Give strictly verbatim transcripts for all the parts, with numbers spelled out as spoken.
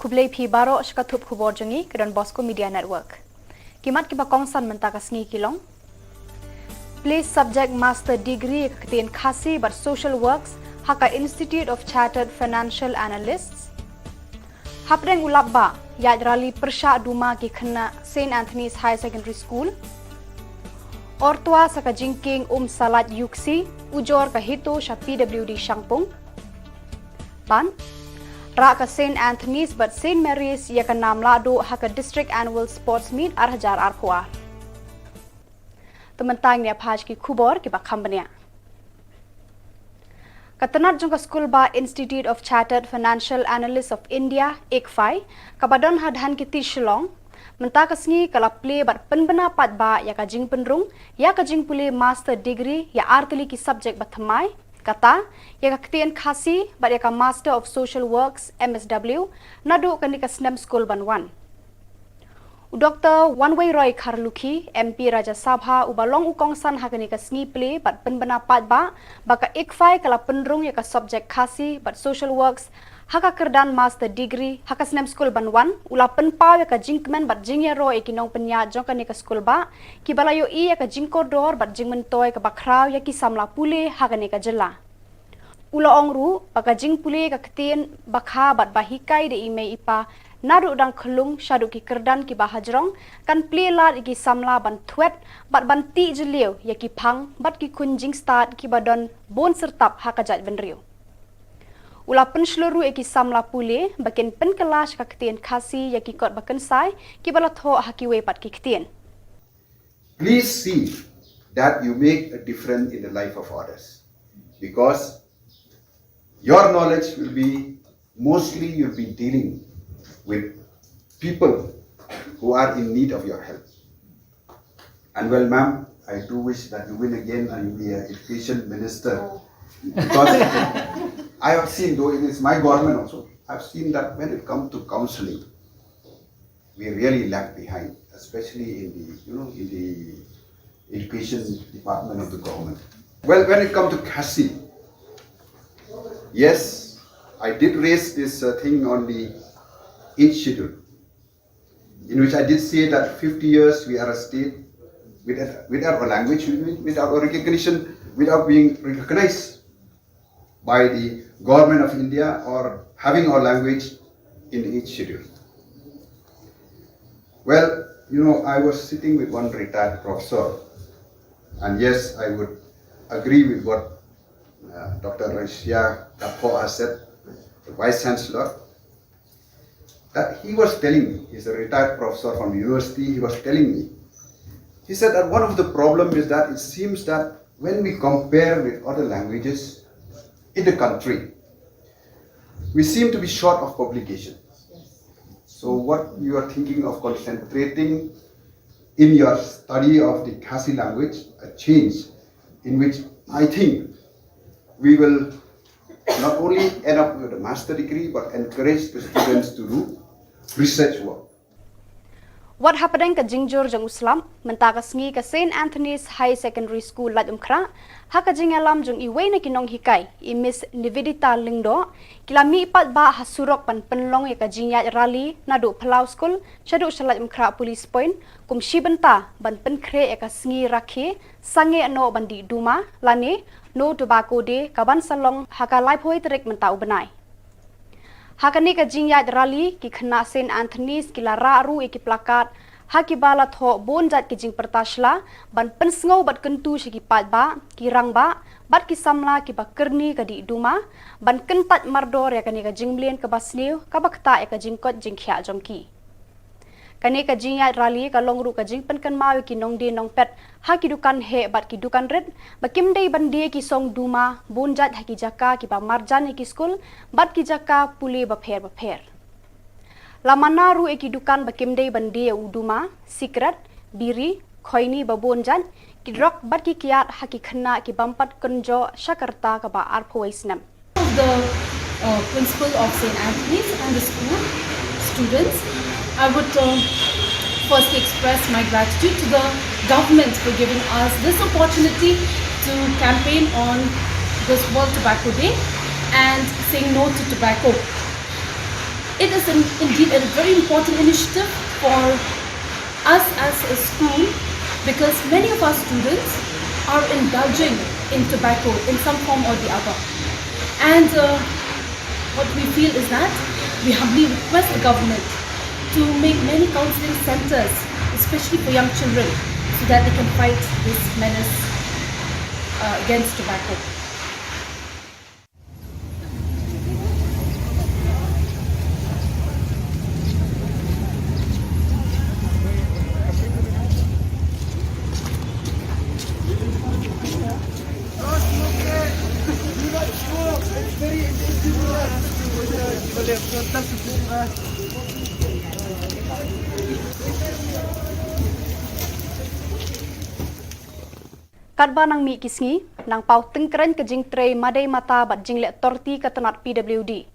Khublei phi baroh sha ka thup khubor jong ngi ka Don Bosco Media Network. Ki mat kiba kongsan mynta ka sngi ki long: Plie subject master degree ïa ka ktien Khasi bad social works ha ka Institute of Chartered Financial Analysts. Hapdeng u lap bah, ïaid rally pyrshah duma ki khynnah Saint Anthony's Higher Secondary School. Ortwa sa ka jingkieng um salad yuksi, ujor ka HITO sha P W D Shangpung. Ban, rah ka Saint Anthony's bad Saint Mary's ïa ka nam lahduh ha ka District Annual Sports Meet ar hajar arphew ar. Te mynta ngin ïa phai sha ki khubor kiba kham bniah. Ka tnat jong ka skul bah Institute of Chartered Financial Analysts of India, ICFAI, kaba don ha Dhankheti Shillong, mynta ka sngi ka la plie bad pynbna paidbah ïa ka jingpynrung ïa ka jingpule master degree ïa ar tylli ki subject bathymmai, kata ïa ka ktien Khasi bad ïa ka Master of Social Works, M S W, naduh kane ka snem skul ban wan. U Doktor Wanweiroy Kharlukhi, M P Rajya Sabha, uba long u kongsan ha kane ka sngi plie bad pynbna paidbah ba ka ICFAI ka la pynrung ïa ka subject Khasi bad social works ha ka kyrdan master degree ha ka snem skul ban wan, u la pynpaw ïa ka jingkmen bad jingïaroh ïa ki nongpynïaid jong kane ka skul bah kiba la ïohi ïa ka jingkordor bad jingmyntoi kaba khraw ïa ki samla pule ha kane ka jylla. U la ong ruh ba ka jingpule ka ktien bakha bad ba hikai da i mei i pa naduh dang khyllung shaduh ki kyrdan kiba hajrong kan plie lad ïa ki samla ban thwet bad ban tih jylliew ïa ki phang bad ki khun jingstad kiba don bun syrtap ha ka jaitbynriew. U la pynshlur ruh ïa ki samla pule ba kin pynkylla sha ka ktien Khasi ïa ki kot ba kynsai kiba la thoh ha kiwei pat ki ktien. Please see that you make a difference in the life of others, because your knowledge will be, mostly you'll be dealing with people who are in need of your help. And well, ma'am, I do wish that you win again and you be an education minister. Because I have seen, though it is my government also, I've seen that when it comes to counseling, we really lag behind, especially in the, you know, in the education department of the government. Well, when it comes to Khasi, yes, I did raise this uh, thing on the eighth schedule, in which I did say that fifty years we are a state without, without our language, without our recognition, without being recognized by the government of India or having our language in each schedule. Well, you know, I was sitting with one retired professor, and yes, I would agree with what uh, Doctor Rashia Kapho has said, the Vice Chancellor, that he was telling me, he's a retired professor from university, he was telling me, he said that one of the problem is that it seems that when we compare with other languages in the country, we seem to be short of publication. So what you are thinking of concentrating in your study of the Khasi language, a change in which I think we will not only end up with a master degree but encourage the students to do research work. Wat hapdeng ka jingjur jong u slap, mynta ka sngi ka Saint Anthony's High Secondary School Laitumkhrah, ha ka jingïalam jong iwei na ki nonghikai, i Miss Nivedita Lyngdoh, ki la mih pat bah ha surok ban pynlong ïa ka jingïaid rally naduh Phyllaw School shaduh sha Laitumkhrah Police Point, kum shi bynta ban pynkhreh ïa ka sngi rakhe sangeh noh ban dih duma lane No Tobacco Day, ka ban sa long ha ka laiphew tarik mynta u bnai. Ha kane ka jingïaid rally, ki khynnah Saint Anthony's ki la rah ruh ïa ki placard ha kiba la thoh bun jait ki jingpyrta shla ban pynsngew bad kyntu sha ki paidbah, ki rangbah bad ki samla kiba kyrni ka dih duma ban kyntait mardor ïa kane ka jingmlien kaba sniew kaba ktah ïa ka jingkoit jingkhiah jong ki. Kane ka jingïaid rally ka long ruh ka jingpynkynmaw ïa ki nongdie nongpet ha ki dukan heh bad ki dukan rit ba kim dei ban die ki song duma bun jait ha ki jaka kiba marjan ïa ki skul bad ki jaka pule bapher bapher. La mana ruh ïa ki dukan ba kim dei ban die ïa u duma, sikret, biri, khoini ba bun jait, ki drok bad ki kiad ha ki khynnah ki bym pat kynjoh sha ka rta kaba arphew wei snem. Of the uh, principal of Saint Anthony's and the school students, I would uh, firstly express my gratitude to the government for giving us this opportunity to campaign on this World Tobacco Day and saying no to tobacco. It is in, indeed a very important initiative for us as a school, because many of our students are indulging in tobacco in some form or the other. And uh, what we feel is that we humbly request the government to make many counseling centers, especially for young children, so that they can fight this menace uh, against tobacco. Katba nang mih ki sngi, nang paw tyngkrein ka jingtrei madei mata bad jingleh torti ka tnat P W D.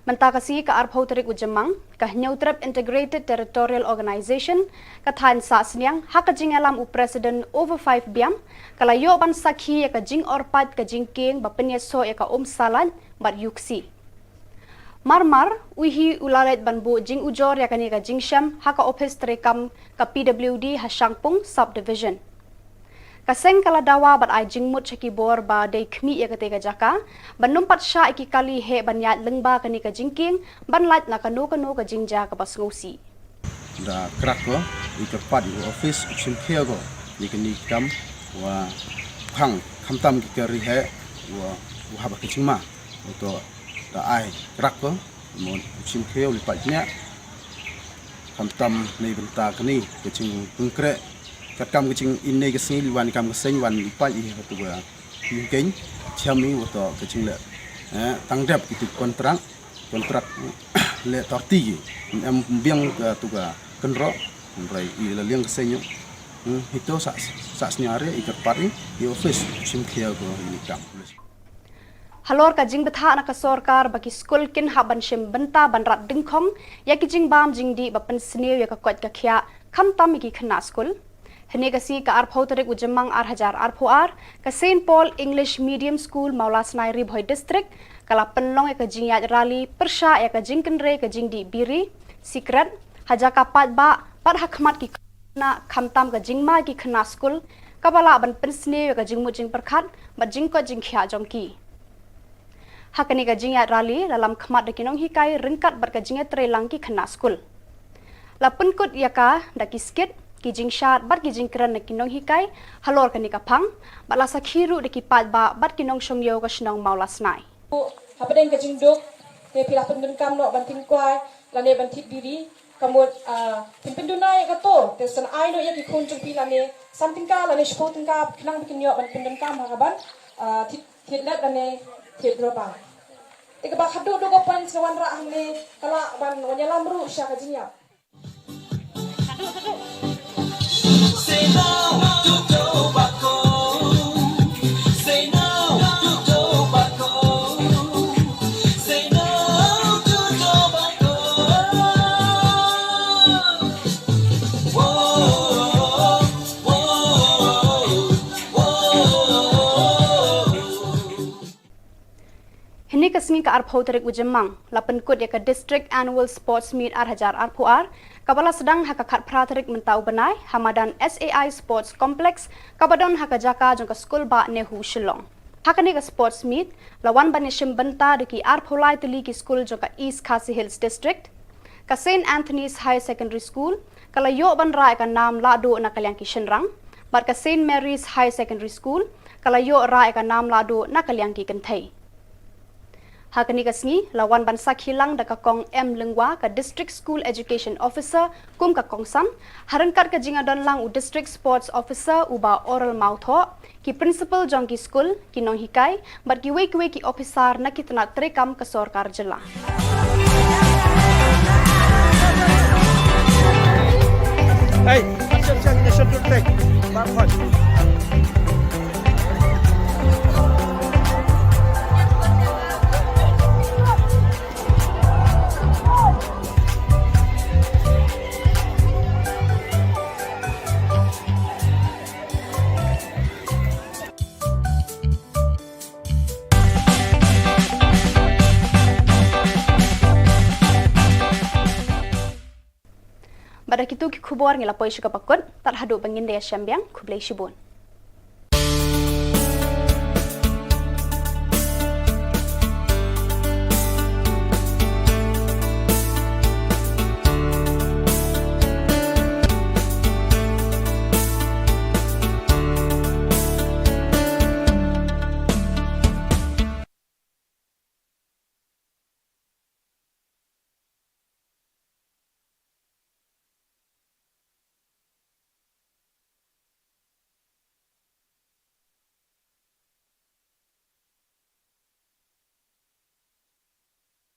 Mynta ka sngi ka arphew tarik u Jymmang, ka Hynñiewtrep Integrated Territorial Organization, ka thaiñ Sahsniang, ha ka jingïalam u President Overfive Biam, ka la ïoh ban sakhi ïa ka jingorpait ka jingkieng ba pynïasoh ïa ka um salait bad ïuksi. Mar mar, u hi u la leit ban buh jingujor ïa kane ka jingshem ha ka ophis treikam ka P W D ha Shangpung Subdivision. Ka seng ka la dawa bad ai jingmut sha ki bor ba dei khmih ïa katei ka jaka, ban nym pat shah ïa ki kali heh ban ïaid lyngba kane ka jingkieng, ban lait na kano kano ka jingjia kaba sngewsih. Da krak ko, i kyrpad i office, u shim khia ko, i kani kam, wa khang, khamtam ki kari heh, wa, wa haba ka jingma, u to, da ai, krak ko, mon, u shim khia, u li pat nya, khamtam nei bynta kani, ka jingpynkhreh, katkam ka jing inne ka sngi, li wan kam ka seng, wan li pat, i hatu wa, Ïing keiñ, chiam i wa to ka jingleh. Eh, tang dep kitu kontrak, kontrak leh torti ki. Em biang ka tu ka kynroh, hynrei i la liang ka seiñ. Hmm, hito sa, Sahsniang i kyrpad i, i office, shim khia ko i ni kam. Halor ka jingbthah na ka sorkar ba ki skul kin hap ban shim bynta ban rat dyngkhong, ïa ki jingbam jingdih ba pynsniew ïa ka koit ka khiah, khamtam ïa ki khynnah skul. Hynne ka sngi ka arphew tarik u Jymmang ar hajar arphew ar, ka Saint Paul English Medium School Mawlasnai Ri Bhoi District, ka la pynlong ïa ka jingïaid rally, pyrshah ïa ka jingkynrei ka jingdih biri, sikret, ha jaka paidbah, bad ha khmat ki khynnah khamtam ka jingma ki khynnah skul, kaba lah ban pynsniew ïa ka jingmut jingpyrkhat, bad jingkoit jingkhiah jong ki. Ha kane ka jingïaid rally, la lam khmat da ki nonghikai, ryngkat bad ka jingïatreilang ki khynnah skul. La pynkut ïa ka, da ki skit, ki jingshad, bad ki jingkren na ki nonghikai, halor kane ka phang, bad la sakhi ruh da ki paidbah, bad ki nongshong ïew ka shnong Mawlasnai. Hapdeng ka jingduk, te phi la pyndonkam noh ban thim kwai, lane ban thied biri, ka mut, ah, phin pynduna ïa kato, te san ai noh ïa ki khun jong phi lane, san tyngka, lane shiphew tyngka, khnang ba kin ïoh ban pyndonkam ha kaban, ah, thied Thied lad lane thied rubber. Te kaba khadduh duh ka points ka wanrah hangne ka lah ban wan ïalam ruh sha ka jingïap. Say no to tobacco. Say no to tobacco. Say no to tobacco. Whoa, whoa, whoa. Hynne ka sngi ka arphew tarik u Jymmang, la pynkut ïa ka District Annual Sports Meet ar hajar arphew ar, kaba la sdang ha ka khatphra tarik mynta u bnai, ha madan S A I Sports Complex, kaba don ha ka jaka jong ka skul bah NEHU Shillong. Ha kane ka Sports Meet, la wan ban ïashim bynta da ki arphew lai tylli ki skul jong ka East Khasi Hills District, Ka Saint Anthony's Higher Secondary School, ka la ïoh ban rah ïa ka nam lahduh na ka liang ki shynrang, bad ka Saint Mary's Higher Secondary School, ka la ïoh rah ïa ka nam lahduh na ka liang ki kynthei. Ha kane ka sngi, la wan ban sakhi lang da ka Kong M Lyngwa, ka District School Education Officer, kum ka kongsan, ha ryngkat ka jingïadon lang u District Sports Officer, u Bah Oral Mawthoh, ki principal jong ki skul, ki nonghikai, bad kiwei kiwei ki ophisar na ki tnat treikam ka sorkar jylla. Hey, action, action, action, take. Mark, mark. Bad da kitu ki khubor ngi la poi sha kaba kut, tad haduh ba ngin da ïashem biang, khublei shibun.